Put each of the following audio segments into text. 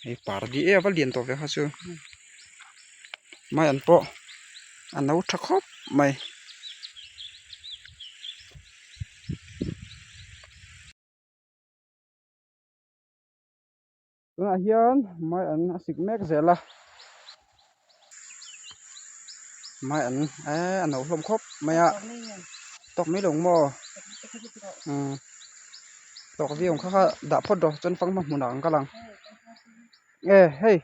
Hei pardi e a va lian tawh ve kha chu mai an pawh a no tha khawp mai. Tunah hian mai an a sik mek zel a mai an eh a no hlawm khawp mai a tawk mai lo ang maw umm tawk viau ang kha kha dah phawt rawh chuan fanghma hmunah an kal ang e hei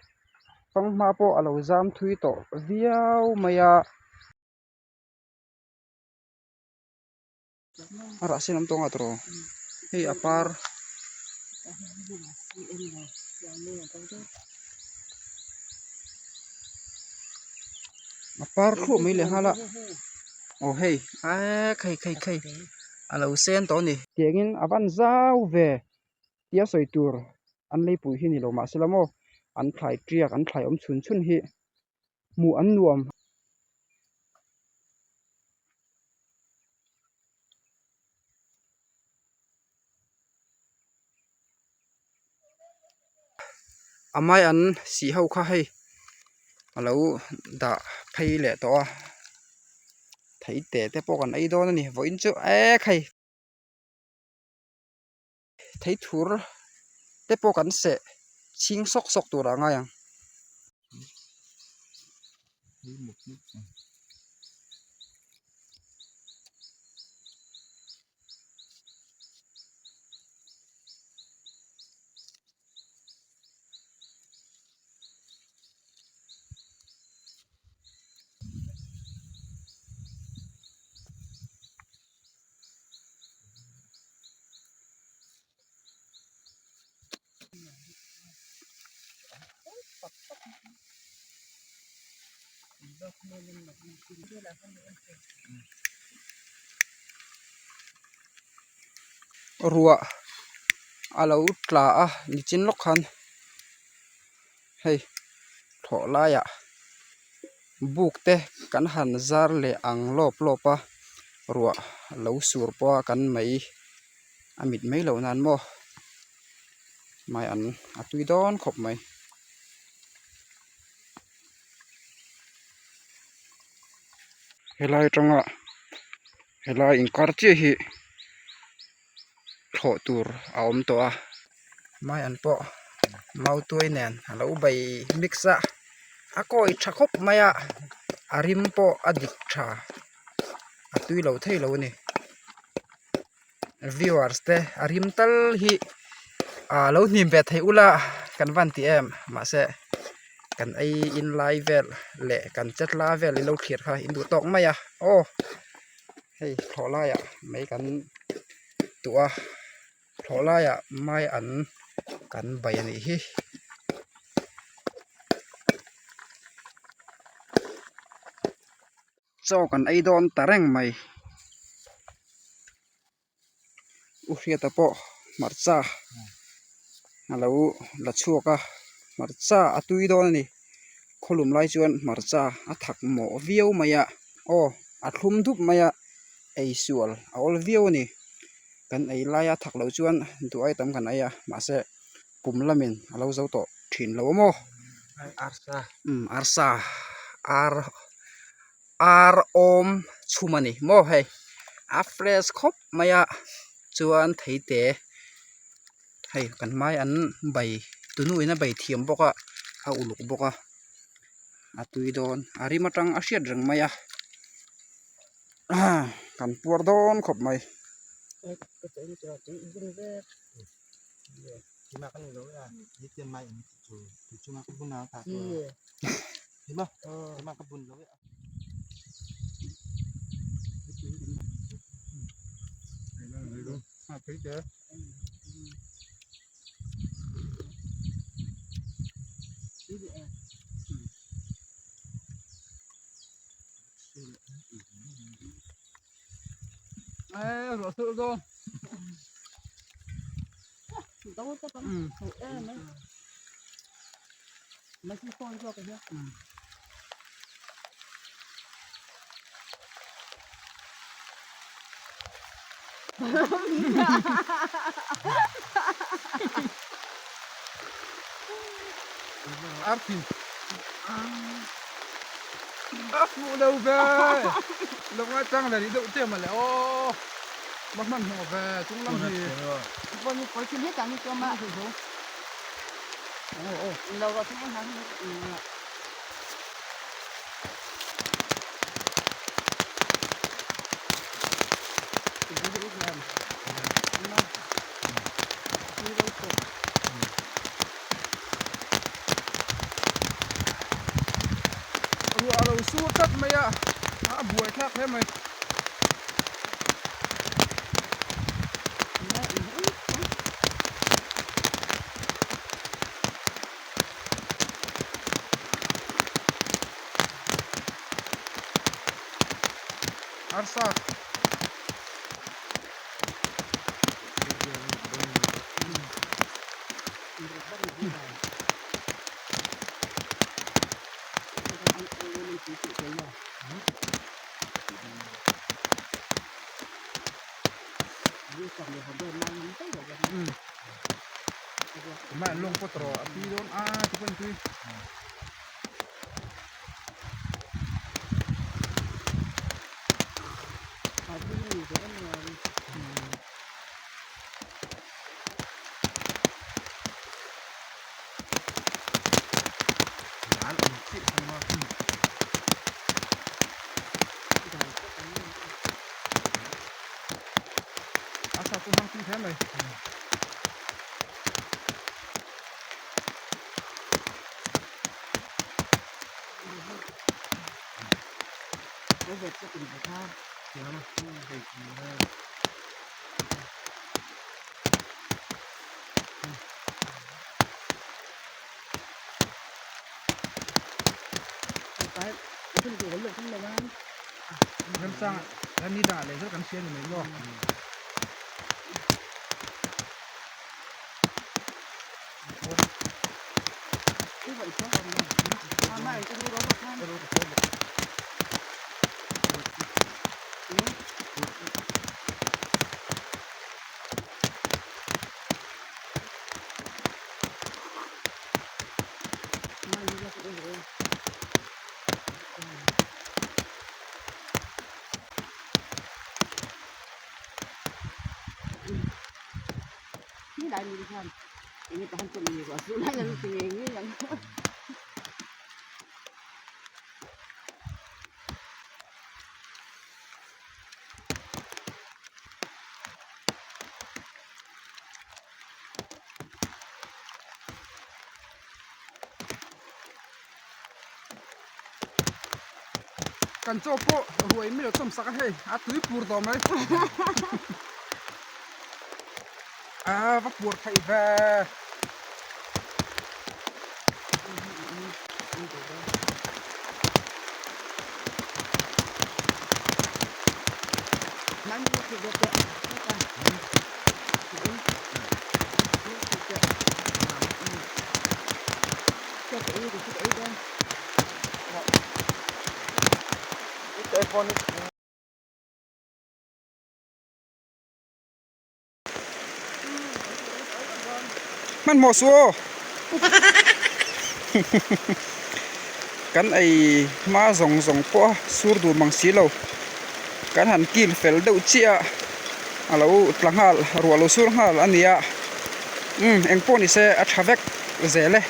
fanghma pawh a lo zam thui tawh viau mai a. A rah sen awm tawng a tawh hei a par a par khup mai leh nghal a aw hei eee khai khai khai a lo sen tawh a ni. Tiangin a van zau ve tia sawi tur an leipui hi ni lo mahse la maw an thlai tiak an thlai awm chhun chhun hi hmuh an nuam. A mai an sih ho kha hei a lo dah phei leh tawh a thei te te pawh kan ei dawn a ni vawiin chu ek hei. Thei thur te pawh kan seh chhing sawk sawk tur ah a ngai ang. Ruah a lo tla a nichin lawk khan hei thlawh laiah buk te kan han zar leh ang lawp lawp a ruah lo sur pawh a kan mai a mit mai loh nan maw mai an a tui dawn khawp mai. Helai atanga helai inkar chiah hi thlawh tur a awm tawh a mai an pawh mautuai nen a lo bei mix a a kawi tha khawp mai a a rim pawh a dik tha a tui lo thei lo a ni viewers te a rim tal hi ah lo hnim ve theih ula kan van ti em mahse kan ei in lai vel leh kan chet la vel in lo thlir kha in duh tawk mai a aw. Hei thlawh laiah mai kan tuah a thlawh laiah mai an kan bai a nih hi. Chaw kan ei dawn ta reng mai u hriata pawh hmarcha a lo la chhuak a hmarcha a tui dawn a ni khawlum lai chuan hmarcha a thak mawh viau mai a aw a thlum dup mai a ei sual a awl viau a ni kan ei laia thak loh chuan duh ai tam kan ei a mahse pum lamin a lo zo tawh thin lo a maw umm arsa ar ar awm chhum a ni maw hei a fresh khawp mai a chuan thei te hei kan hmai an bai tunu in a bai thiam bawk a a uluk bawk a a tui dawn a rim atang a hriat reng mai a kan puar dawn khawp mai. Arthin. A fuh lo ve. Lo ngai chang ve rih deuh che mawle aw. Ma hman hmawh ve chung lam hi. Ruah a lo sur tlat mai a, a buai thlak hle mai. Arsa. Mai an lawng pawt rawh a tui dawn a ti pawh an tui. A sa chu hmang tui hle mai. Remchang ah ni dangah leh zel kan hria ni mai maw. Kan chaw pawh ruai milo chawm sak a hei a tui pur tawh mai a va puar theih ve. Hmanhmawh suh aw kan ei hma zawng zawng pawh a sur duh mang si lo kan han kil fel deuh chiah a a lo tla nghal ruah lo sur nghal a ni a umm eng pawh ni se a tha vek zel e.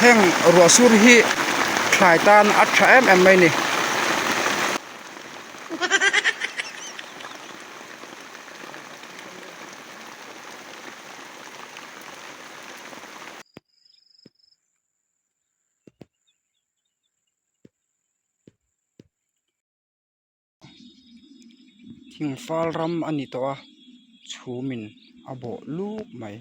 Heng ruah sur hi thlai tan a tha em em mai a ni. Thingfal ram a ni tawh a chhum in a bawh luk mai.